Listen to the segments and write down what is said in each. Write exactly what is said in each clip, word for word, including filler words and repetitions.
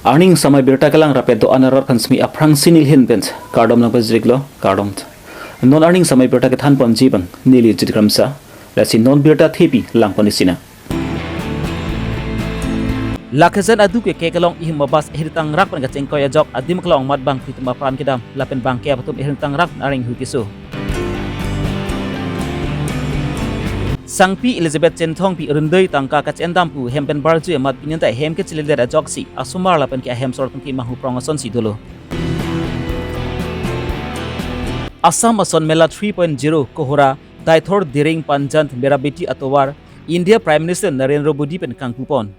Arni samai birta kelang rapet do-an arat aphan simi aphrangsi neli ahin pen kardom nangpajirlo, kardom. Non arni samai birta kethan ponji abang neli Jit Kramsa, lasi non birta thepi lang pon isi nang. Lakhajan adu ke kek along ihum abus ahirtang rak pen kachingkoi ajok adim kelong amat bangphli atum apran kedam lapen bangkep atum ahirtang rak pen areng hui keso. Sangpi Elizabeth Chinthongpi rundoi tangka kachendam pu hem pen barjui amat pini ta hem kecheledet ajoksi asomar lapen ke ahem asor atum ke manghu prong asonsi dolo. Assam ason Mela three point zero Kohora, Daithor, Diring, Panjan, Merabeti atovar India Prime Minister Narendra Modi pen kangpu pon.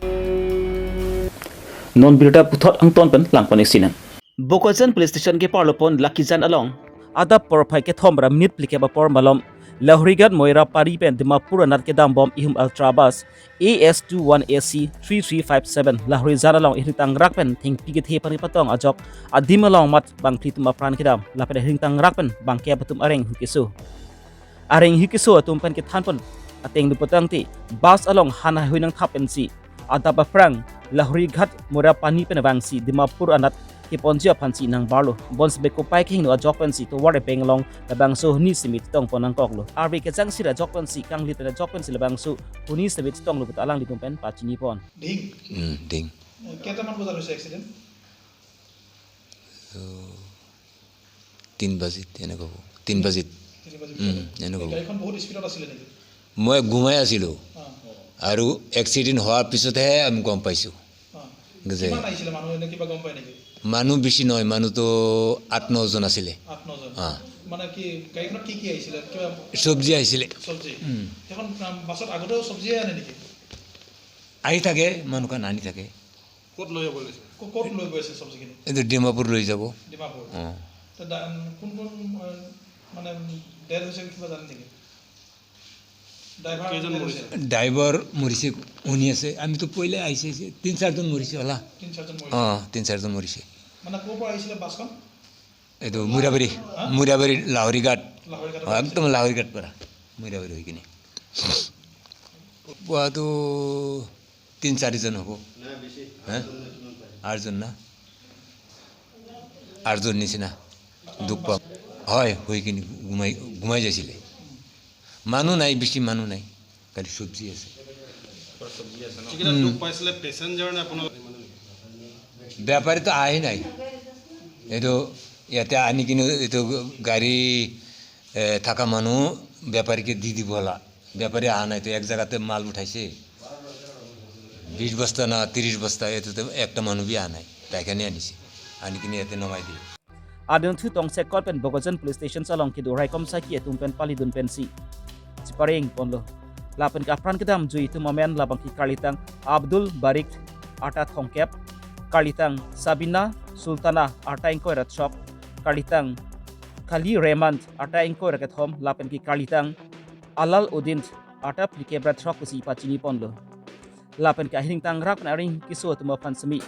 Non birta puthot angton pen lang pon isi nang. Bokajan Police Station keparlo pon Lakijan along adap porphai kethom ra minute phlikep apor malom Lahorighat Moirapani pen Dimapur anat kedam bom ihum Ultra Bus A S two one A C three three five seven Lahorijan along ahirtang rak pen thengpi kethe aphan kepatong ajok adim along amat bangphli atum apran kedam lapen ahirtang rak pen bangkep atum areng hui keso. Areng hui keso atum pen kethan pon ateng dopotangte bus along han haihui nangthap pensi adap aphrang Lahorighat Moirapani pen vangsi Dimapur anat keponji aphansi nangbarlo. Bonsebe kopai kehingno ajok pensi tovar ebeng along labangso huni simi chetong pon nangkoklo. Arve kejang sir ajok pensi kanglit pen ajok pensi labangso huni simi chetonglo puta alanglitum pen pachini pon. Ding? Hmm, ding. কেইটামান বজাত হৈছে এক্সিডেণ্ট? তো, তিন বাজিত, এনেকুৱা হ'ব। তিন বাজিত। তিনি বাজি উম, বজাত। এনেকুৱা হ'ব। গাড়ীখন বহুত স্পীডত আছিলে নেকি? মই ঘুমাই আছিলোঁ। অ। আৰু এক্সিডেণ্ট হোৱাৰ পিছতহে আমি গম পাইছোঁ। অ। যে কিমান আহিছিলে মানুহ, এনে কিবা গম পায় নেকি? মানুহ বেছি নহয়, মানুহতো আঠ নজন আছিলে। আঠ নজন। অ। মানে কি, গাড়ীখনত কি কি আহিছিলে? কিবা চব্জি আহিছিলে। চব্জি? উম। সেইখন, আম, বাছত আগতেও চব্জিয়ে আনে নেকি? আহি থাকে, মানুহখন আনি থাকে। ক'ত লৈ যাব লাগিছিল? ক'ত লৈ গৈ আছে চব্জিখিনি? এইটো ডিমাপুৰ লৈ যাব। ডিমাপুৰ। অ। তো দা-, কোন কোন, আহ, মানে, ডেথ হৈছে কিবা জানে নেকি? ড্ৰাইভাৰ কেইজন ডেথ মৰিছে? হৈছে? ড্ৰাইভাৰ মৰিছে, শুনি আছে। আমিতো পहिले আহিছে, আহিছে। তিন চাৰিজন মৰিছে, হলা? তিন চাৰিজন মৰিছে। অ, তিন চাৰিজন মৰিছে। মানে, ক'ৰ পৰা আহিছিলে বাছখন? এইটো মুৰাবাৰী, হা? মুৰাবাৰী লাহৰিঘাট। লাহৰিঘাটৰ অ, পৰা একদম আহিছিলে? লাহৰিঘাট পৰা। মুৰাবাৰী হৈ কিনে। পোৱাটো তিন চাৰিজন হ'ব। নাই, বেছি। হা? আঠজন নে কিমান পায়? আঠজন না? আঠজন নিচিনা। দুখ পাওঁ। হয়, হৈ কিনে ঘুমাই, ঘুমাই যাইছিলে। মানুহ নাই, বেছি মানুহ নাই। খালি চব্জি আছে। চব্জি আছে ন? যিকেইটা উম। দুখ পাইছিলে, পেচেঞ্জাৰ নে আপোনালোক? বেপাৰীতো আহি নাই। এইটো ইয়াতে আনি কিনে এইটো গাড়ী, এ, থকা মানুহ বেপাৰীকে দি দিব হলা। বেপাৰী অহা নাই, তো এক জাগাতে মাল উঠাইছে। বিশ বস্তা না ত্ৰিশ বস্তা, এইটোতে একটা মানুহ বি অহা নাই। তাই কাৰণে আনিছে। আনি কিনে ইয়াতে নমাই দিয়ে। Adunthu tongsekot pen Bokajan Police Station along kedo raikom saki atum pen palidun pensi chepareng ponlo. Lapen ke apran kedamjui atum amen labangke karlitang Abdul Barik arta thomkep, karlitang Sabina Sultana arta ingkoi ra throk, karlitang Kali Rehman arta ingkoi ra kethom, lapen ke karlitang Alal Udin arta phlikep ra throk pusi pachini ponlo. Lapen ke ahirtang rak pen areng hui keso atum aphan simi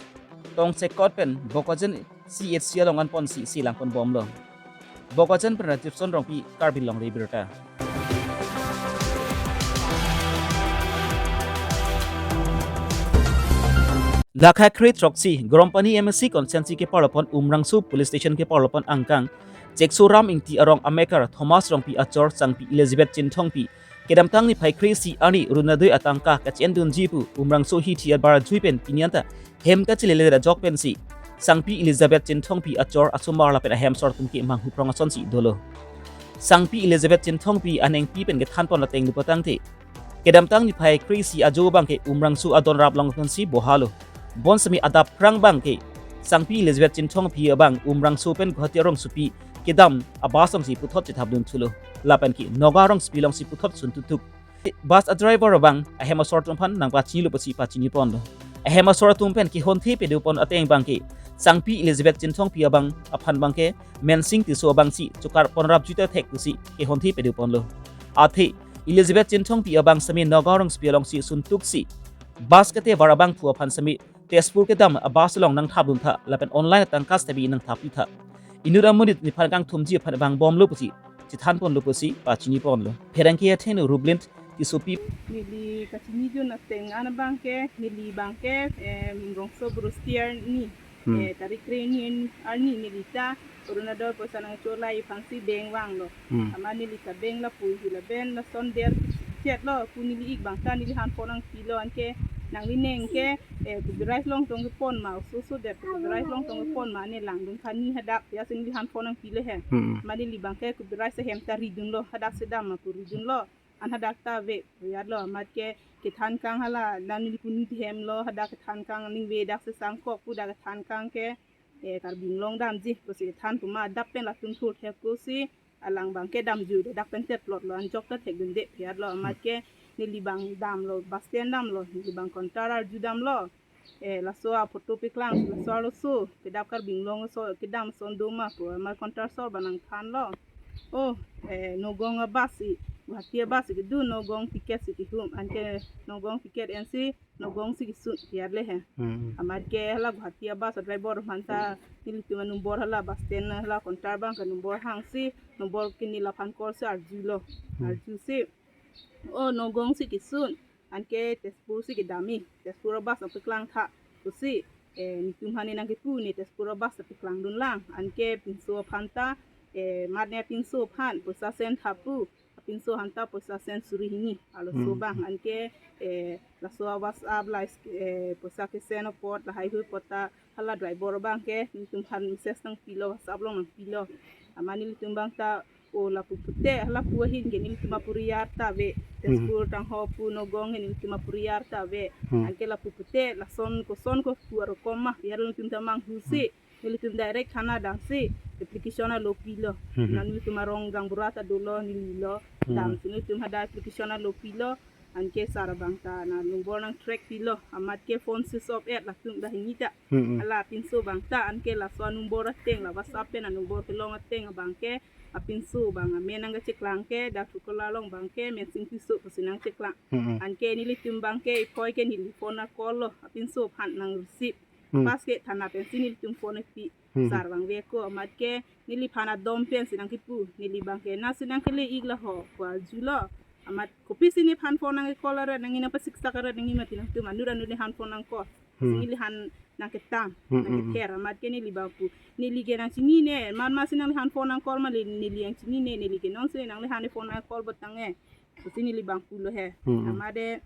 tongsekot pen Bokajan C H C along an ponsi selang pon bomlo. Bokajan pen Rajiv Son Rongpi, Karbi Longri Abirta. Lakha kre throksi, Gorompani M A C constituency keparlo pon Umrangso Police Station keparlo pon angkang Chekso Ram Ingti arong amekar Thomas Rongpi achor Sangpi Elizabeth Chinthongpi kedamtang niphai kre-isi arni Orunodoi atangka kachendunji pu Umrangso hithi abarjui pen pini anta hem kachelele ajok pensi Sangpi Elizabeth Chinthongpi achor asomar lapen ahem asor atum ke manghu prong asonsi dolo. Sangpi Elizabeth Chinthongpi anengpi pen kethan pon ateng dopotangte, kedamtang niphai kre-isi ajo abangke Umrangso adon rap along pensi bohalo. Bonsemi adap aphrang abangke Sangpi Elizabeth Chinthongpi abang Umrangso pen Guwahati arongsopi kedam abus alongsi puthot chethapdun thulo. Lapen ke Nagaon arongsopi alongsi puthot sun tutup. Bus adriver abang ahem asor atum aphan nangpachinilo pusi pachini ponlo. Ahem asor atum pen kehonthe pado pon ateng abangke Sangpi Elizabeth Chinthongpi abang aphan abangke Mensing Tisso abangsi chokar pon rapjui ta thek pusi kehonthe pado ponlo. Athe Elizabeth Chinthongpi abang semi Nagaon arongsopi alongsi sun tuksi bus ketevar abangphu aphan semi Tezpur kedam abus along nangthapdun tha lapen online atangka stebi nangthappi tha. Inut amonit nephan kangthumji aphan vangbomlo pusi chethan ponlo pusi pachini ponlo. Pherangke athengno Rublin Tissopi. Neli kachinidun ateng an abangke, neli abangke, em, Umrangso Borostiar ni. Hmm. Eh, tarik krehini arni neli ta Orunodoi poisa nangcholai aphansi bank vanglo. Hmm. Amat neli ta bank lapu hula bank lason der chet lo, pu neli ik abang ta neli han phone nangpilo, anke nangli neng ke, eh, copyright along tong kepon ma, oso oso det copyright along tong kepon ma, ne langdun kani hadak ya si neli han phone nangpilo he. Hmm. Amat neli abang ke copyright ahem ta ridunlo, hadak si dam ma pu ridunlo. An hadak ta ave, ya lo, amat ke kethan kang hala, dan neli puni hem lo, hadak kethan kang aning ave, dak si sangkok pu dak kethan kang ke, eh, Karbi Anglong damji pusi kethan pu ma, adap pen latum thurthek pusi, alang abang ke damjui, dak pen tet plot lo, anjok ta thekdunde, ya lo, amat ke neli abang damlo, bus stand damlo, neli abang counter arju damlo. Eh, laso aphoto paklang, laso arloso, kedap Karbi Anglong so, kedam ason do ma pu, amat counter asor abang nangthanlo. Oh, eh, Nagaon abus si, Guwahati abus si kedo, Nagaon ticket si kehum, anke Nagaon ticket ensi, Nagaon si kesun, ya le he. Hmm. Amat ke hala Guwahati abus driver aphan ta, nelitum anumber hala bus stand hala counter abang ke number hangsi, number ke neli aphan call si arjulo, Hmm. arjusi. Oh, Nagaon si kesun, anke Tezpur si kedam he, Tezpur abus nangpaklang tha, pusi, eh, netum aphan ne nangkepu ne Tezpur abus nangpaklangdun lang, anke pinso aphan ta, eh, mat ne pinso aphan, poisa send tha pu, pinso aphan ta poisa send suri hini, arloso Hmm. abang, anke, eh, laso WhatsApp la, eh, poisa ke send apot, lahai hui apot ta, hala driver abang ke, netum aphan message nangpilo, WhatsApp along nangpilo. Amat nelitum abang ta, o lapu pute, hala pu ahin ke nelitum aporiar ta ave, Tezpur tangho pu Nagaon ke nelitum aporiar ta ave. Hmm. Anke lapu pute, lason koson ko pu arokom ma, ya nelitum ta manghusi, nelitum direct thana damsi, application alo pilo. Hmm. Na nelitum arong gaonbura ta dolo, neli lo, Hmm. damsi nelitum hadak application alo pilo, anke sar abang ta, na number nang track pilo, amat ke phone switch off et latum dah hini ta. Hmm, hmm. Hala pinso abang ta, anke laso anumber ateng, la WhatsApp pen anumber kelong ateng abang ke, apinso abang amen nangkacheklang ke, dak Truecaller along abang ke, Mensing Tisso pusi nangcheklang. Hmm, hmm. Anke nelitum abang ke, iphoi ke neli phone a-call lo, apinso aphan nang receive. Hmm. Pas ke thana pensi nelitum phone pi, Hmm. sar abang ave ko, amat ke neliphan adom pensi nangkepu, neli abang ke, na si nangkele ik la ho, pu arjulo. Amat kopisi nephan phone nangke-call aret, nangji nangpasiksak aret, nangji mati nangtum anut anut nephan phone nang-call. Hmm. Si neli han nangketam, Hmm, hmm, hmm. nangkether, amat ke neli abang pu. Neli ke nangchinine, man masi nanghan phone nang-call ma le, neli nangchinine, neli ke non si nangliphan phone nang-call botang e. Pusi neli abang pulo he. Hmm, hmm. Amat de,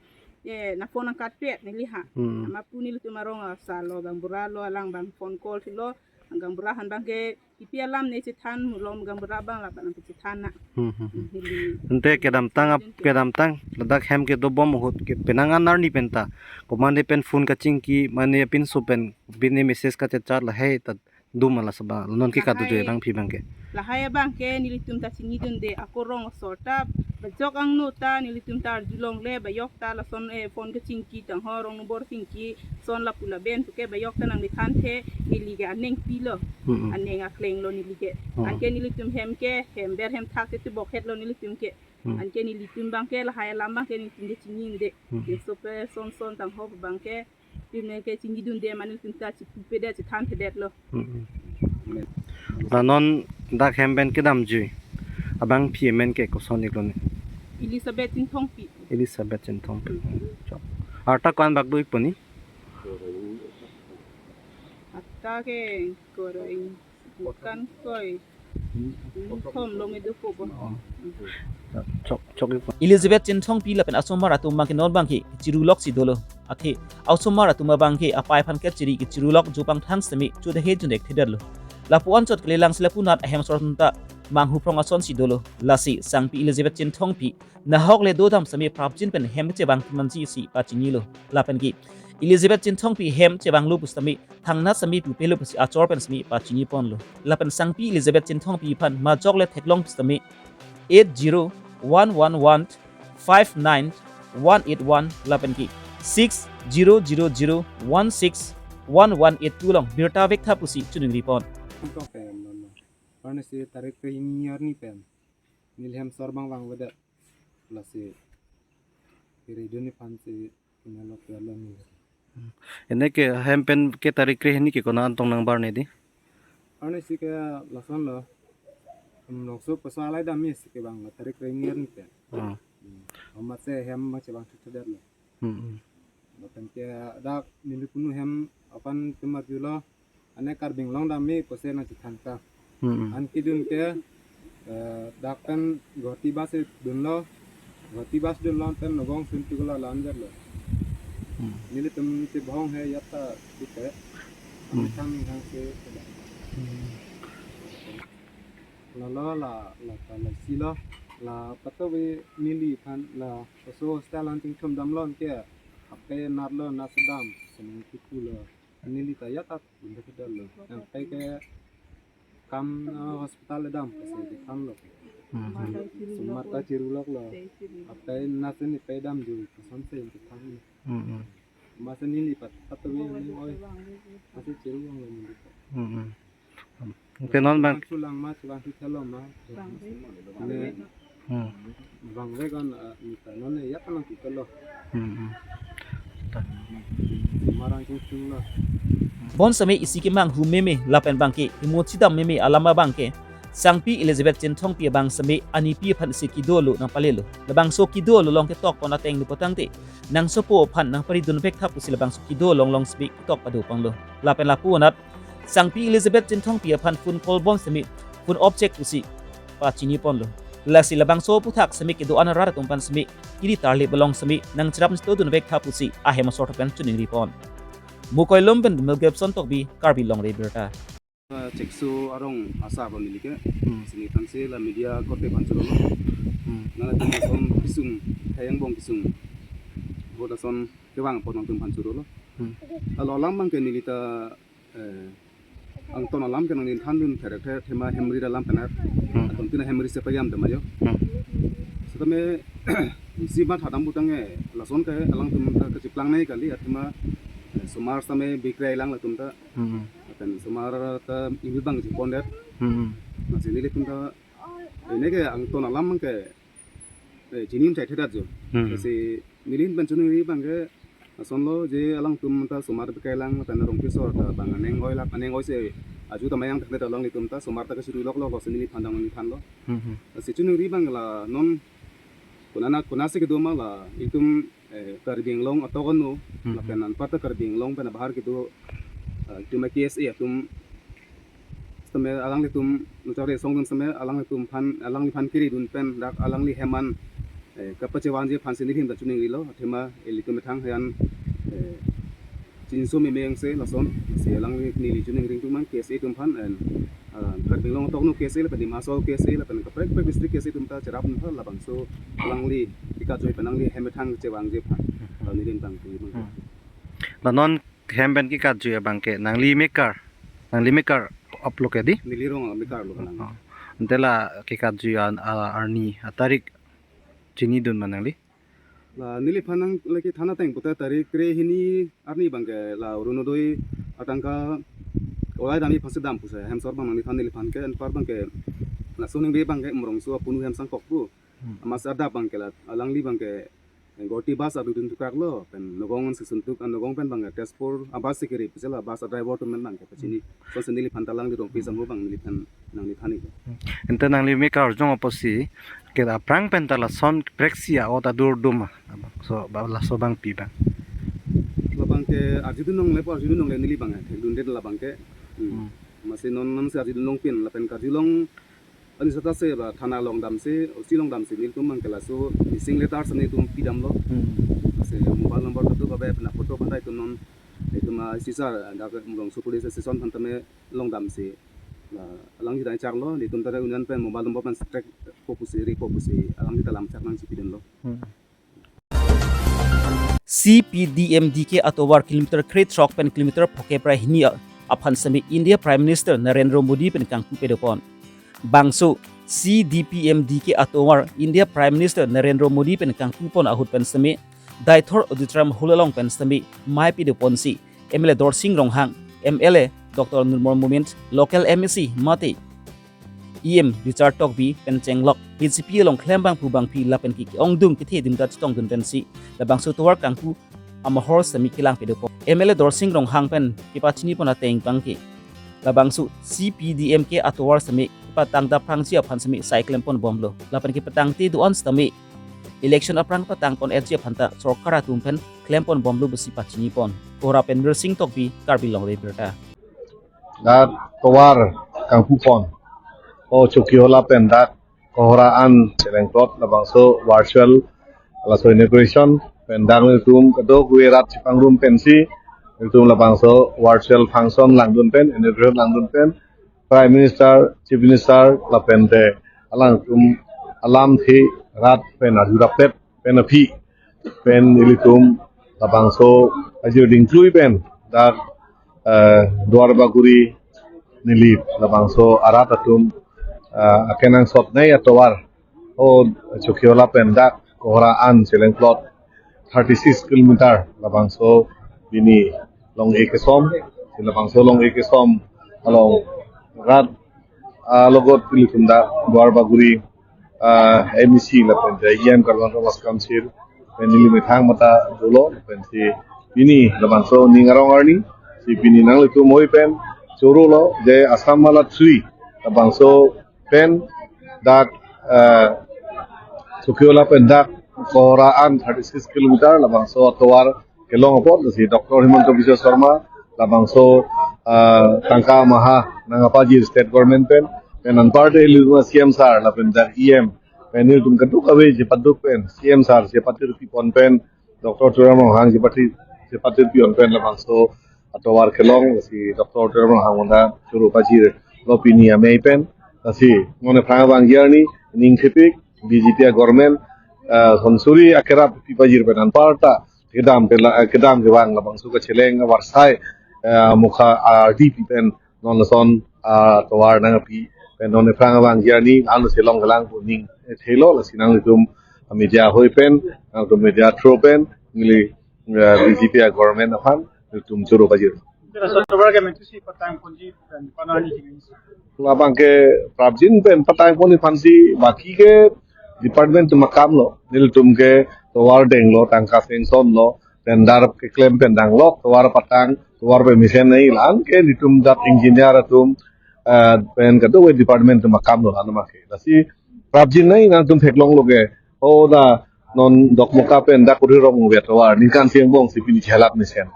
eh, nang phone nangkat pet neli ha. Hmm. Amat pu nelitum arong asar lo, gaonbura lo, alang abang phone call thulo, gaonbura aphan abang ke, ipi alam ne chethan, mulom gaonbura abang laban nangpachethan na. Hmm, hmm, hmm. Neli Ante kedamtang ap-, Ante kedamtang, ladak hem kedobom ahut ke penang an arni pen ta, komatne pen phone kachingki, mane apinso pen, bine message kachechat lahai ta, do ma laso abang, non ke Lahai. kadojoi abang aphi abang ke. Lahai abang ke nelitum ta chinidunde, ako rong asor ta, bajok angno ta nelitum ta arjulongle, bayok ta lason, eh, phone kachingki tangho, rong number chingki, son lapu laben pu ke bayok ta nangli thanthe, neli ke aneng pilo, Hmm, hmm. aneng akleng lo neli ke. Hmm. Anke nelitum hem ke, hem ber hem thak ke tibok het lo nelitum ke. Hmm. Anke nelitum abang ke, lahai alam abang ke nelitum ke chinidunde. Hmm. Ke sope son son tangho abang ke, pine ke chinidunde, mane nelitum ta chipupe det, chethanthe det lo. Hmm, hmm. La non dak hem pen kedamjui abang aphi amen ke koson iklo ne? Elizabeth Chinthongpi. Elizabeth Chinthongpi. Hmm. Chok. Arta ko-an bak do-ikpo ni? Arta ke koroi, bukan koi. Thom long edu po bo. Oh. Chok, chok ikpo. Elizabeth Chinthongpi lapen asomar atum abang ke non abang ke chirulok si dolo. Athe, asomar atum abang ke apai aphan kachiri kechirulok jupang thang sitame chude he junek thedetlo. Lapu-an chot kelelang si lapu nat ahem asor atum ta manghu phrong ason si dolo. Lasi, sangpi Elizabeth Chinthongpi, nahok le dodam sitame prapjin pen hem kachevang kemanji si pachinilo. Lapen ke, Elizabeth Chinthongpi hem chevanglo pusitame, thangnat sitame pupelo pusi achor pen sitame pachiniponlo. Lapen sangpi Elizabeth Chinthongpi aphan majok le theklong pusitame eight zero one one one five nine one eight one lapen ke six zero zero zero one six one one eight two along birta vektha pusi chiningripon. Tok em, no, no. Arni si tarik krehini arni pen neli hem asor abang vangvedet. Lasi kiri duni aphansi inalok ya lo ni. Ene ke hem pen ke tarik krehini ke konat an tong nangbar ne di? Arni si ke lason lo. Hmm, longso poisa alai dam si kevang lo tarik krehini arni pen. Ah. Hmm. Amat si hem abang chevang thekthedet lo. Hmm, hmm. Lapen ke dak neli punu hem aphan tum arjulo. Ne Karbi Anglong dam me pusi nangchethan ta. Hmm. An kedun ke, eh, dak pen Guwahati bus dunlo, Guwahati bus dunlo pen Nagaon sun tulo lan jatlo. Hmm. Nelitum chebhong he yata tite. Hmm. Thang thang se. Hmm. Lalo la la ta la silo la patobi neliphan la oso hostel an chingthum damlo ke ape natlo na sedam sening kipulo. Neli ta yata bunda kedal lo. Yang pai ke kam, eh, hospital dam kasi di kam lo. Hmm. Somar ta chirulok lo. Ape nasin ipe dam ju kasan se yang kita. Hmm, hmm. Masa neli pat patobi ni oi. Masa chiru yang lo neli. Hmm, hmm. Te non bang. Chulang ma, chulang si thelo ma. Ne. Hmm. Bang ve kan, ah, mita non ne ya kan kita lo. Hmm, hmm. Marang ching ching lo. Bon seme isi kemanghu meme lapen bangke, imo chidam meme alam abangke Sangpi Elizabeth Chinthongpi abang seme anipi aphan isi kedo alo nangpalelo. Labangso kedo alo along ketok pon ateng nupotangte, nangsopo aphan nangparidun vek tha pusi labangso kedo along along seme ketok pado ponlo. Lapen lapu anat Sangpi Elizabeth Chinthongpi aphan phone call bon seme phone off chek pusi pachini ponlo. Lasi labangso aphuthak seme kedo-an arat atum aphan seme ili tarlip along seme nangcherap nangchitodun vek tha pusi ahem asor pen choningri pon. Mukoilum pen Mel Gibson Tokbi, Karbi Longri Abirta. Chekso arong asar lo neli ke. Hmm. Sini thansi la media korte phan churo lo. Hmm. Nana tuma som kisung, thayang bong kisung. Vote ason kevang pon nangtum phan churo lo. Hmm. Alo alam bangke neli ta, eh, angton alam ke nangli thandun therek the thema Hemri alam penar. Hmm. Atum tina Hemri se payam dama jo. Hmm. Setame isi mat hadam putangke lason ke alangtum ta kachiplang nai kali athema, eh, somar setame bikrai lang latum ta. Hmm. Lapen somar ta ingil bang chipon det. Hmm. Lasi nelitum ta, eh, neke angton alam ke, eh, chini chai thedat jo. Hmm. Lasi neli pen choningri bangke, ason lo je alangtum ta somar bikrai lang lapen arong pisor ta bang aneng oi lak aneng oi se aju ta mayang thakle ta alanglitum ta somar ta kachirulok lo, lasi neliphan dang neliphan lo. Hmm, hmm. Lasi choningri bang la non konana konasi kedo ma la itum, eh, Karbi Anglong atok ano, hmm, lapen anparta Karbi Anglong pen abahar kedo, eh, itum K S A atum, setame alanglitum nuchari song dun setame alanglitum phan, alangliphan kiridun pen dak alangli hem an, eh, kapachevangji aphan si neli ta choningri lo, athema ilitum methang hayan, eh, chinso meme ang se lason, si alangli neli choningri tum mang K S A atum phan, and, ah, Karbi Anglong atok ano K S A lapen Dima Hasao K S A lapen kaprek kaprek district K S A atum ta cherap nangtha labangso alangli kekajui pen alangli hem methang chevangji aphan. Hmm. Ah, neli tang pu mang. Hmm. La non hem pen kekajui abangke nangli mekar, nangli mekar aplo ke di? Neli rong mekar lo nang. Oh. Ante la kekajui an, ah, arni atarik chinidun ma nangli? La neliphan nang lake than ateng puta tarik kre hini arni bangke la Orunodoi atangka olai dam-i aphan si dam pusi hem asor bang nangliphan neliphan ke anpar bangke laso ningri bangke Umrongso apunu hem sangkok pu. Hmm. Amas adap bangke la alangli bangke Guwahati bus abidun tukrak lo pen Nagaon si suntuk an Nagaon pen bangke Tezpur abus si kiri pusi la bus driver atum pen bangke pachini. Laso si neliphan ta alangli rong pi sangho bang neliphan nangli thani. Hmm. Ante nangli mekar arjong apotsi ke aphrang pen ta lason preksi a-ot adur dum ma. So ba laso bangpi bang. Labangke arjudun longle pu arjudun longle neli bang thekdunde labangke. Hmm. Hmm. Masi non non si arjudun longpin lapen karjulong ani sata se ba thana along damsi, O C along damsi nelitum bangke laso missing letter si nelitum pidamlo. Hmm. Masi mobile number katu babe pena photo bandai tum non itum a sisar dak Umrongso police station aphan tame along damsi. La alangli ta charlo, nelitum ta union pen mobile number pen track po pusi ri po pusi alangli ta lam chak nangchipidunlo. Hmm. C P D M D K atovar kilometer krethrok pen kilometer phokep ra hini aphan seme India Prime Minister Narendra Modi pen kangpu pado pon. Bangso C D P M D K atovar India Prime Minister Narendra Modi pen kangpu pon ahut pen seme Deithor Auditorium Hall along pen seme mei pado ponsi M L A Dorsing Ronghang, M L A Doctor Numal Momin, local M A C mate E M Richard Tokbi pen chenglok B J P along klembangphu bangpi lapen ke ke-ongdung kethe adim ta chetongdun pensi labangso tovar kangpu amahor seme kelang pado pon. M L A Dorsing Ronghang pen kepachini pon ateng bangke labangso C P D M K atovar seme kepatang daphrangji aphan seme sai klem pon bomlo. Lapen kepatangte do-an sitame election aphrang patang pon etji aphan ta sorkar atum pen klem pon bomlo pusi pachini pon. Kohora pen Mirsing Tokbi, Karbi Longri Abirta. Dak tovar kangpupon, o Chokihola pen dak Kohora an chelengplot labangso virtual laso inauguration pen dak nelitum kadokave rat chepangrum pensi nelitum labangso virtual function langdun pen, inauguration langdun pen, Prime Minister, Chief Minister lapen te alangtum alamthe rat pen arjurap pen aphi pen ilitum labangso ajir dingklui pen dak, eh, Duarbagori Nilip labangso arat atum, eh, akenangsot nei atovar, o Chokihola pen dak Kohora an chelengplot thirty-six kilometer labangso pini long-e kesom, labangso long-e kesom along rat, ah, logot ilitum dak Duarbagori, ah, M E C lapen te E M Karbi Anglong Autonomous Council pen neli methang mata dolo pensi pini labangso ning arong arni si pini nanglitum oi pen chorolo je Assam Mala three labangso pen dak, eh, Chokihola pen dak Kohora an thirty-six kilometer labangso atovar kelong apot si Doctor Himanta Biswa Sarma labangso, eh, tangka maha nangkapajir state government pen, pen anparte ilitum C M sir lapen dak E M pen ilitum kadokave chepaduk pen C M sir chepatir pipon pen Doctor Tuliram Ronghang chepati, chepatir pipon pen labangso atovar kelong si Doctor Tuliram Ronghang manda choro pajirlo pini amei pen. Lasi non aphrang abang arni ningthepik B J P a government, ah, sonsuri akerap pipajir pen anparta kedam pela, kedam kevang labangso kacheleng avarsai, ah, mukha, ah, D P pen non lason, ah, tovar nangpi pen non aphrang abang arni anu selong kelang kuning, eh, thelo lasi nanglitum media hoi pen, nangtum media through pen neli, eh, B J P a government aphan nelitum choro pajir. Sir, tovar ke mentu si patang ponji pen panani jingin. Labang ke prapjin pen patang pon aphansi baki ke department atum akam lo. Nelitum ke tovar denglo, tangka sanction lo, tender keklem pen danglo, tovar patang, tovar pemesen nei, la-an ke nelitum dak engineer atum, eh, pen kadokave department atum akam lo, la-an ma ke. Lasi prapjin nei nangtum theklonglo ke. O dak non Dokmoka pen dak Kudurong vet tovar ningkan isi angbong si pini chelap mesen.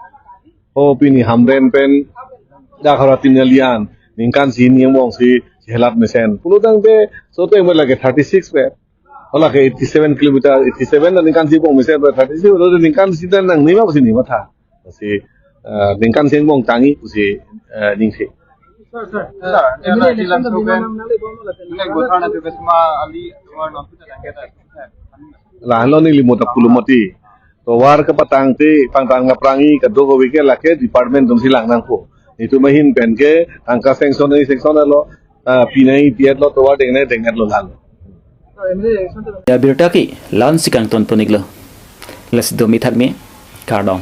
O pini Hamren pen dak Howraghat Tinali an ningkan isi hini angbong si chelap mesen. Pulo tangte so teng lake thirty-six pen. O lake eighty-seven kilometer, eighty-seven na ningkan isi angbong mesen pen thirty-six, o ningkan isi dan nangne ma pusi neli matha. Si, eh, ningkan isi angbong tangji pusi, eh, ningje. Sir, sir, M L A election to bimang nangle bom la pen. Nang gothan na tu besma ali tovar non puta tangke ta. La-anlo neli mutha pulo mati. Tovar kepatangte, pangtang kaprangji kadokave ke lake department atum si lang nangpo. Itum ahin pen ke tangka sanction nei sanction lo, ah, pi nei pi-et lo, tovar deng nei deng-et lo, la-anlo. Sir, M L A election to Ya birta ke la-an si kangton pon-iklo. Lasi domi than me kardom.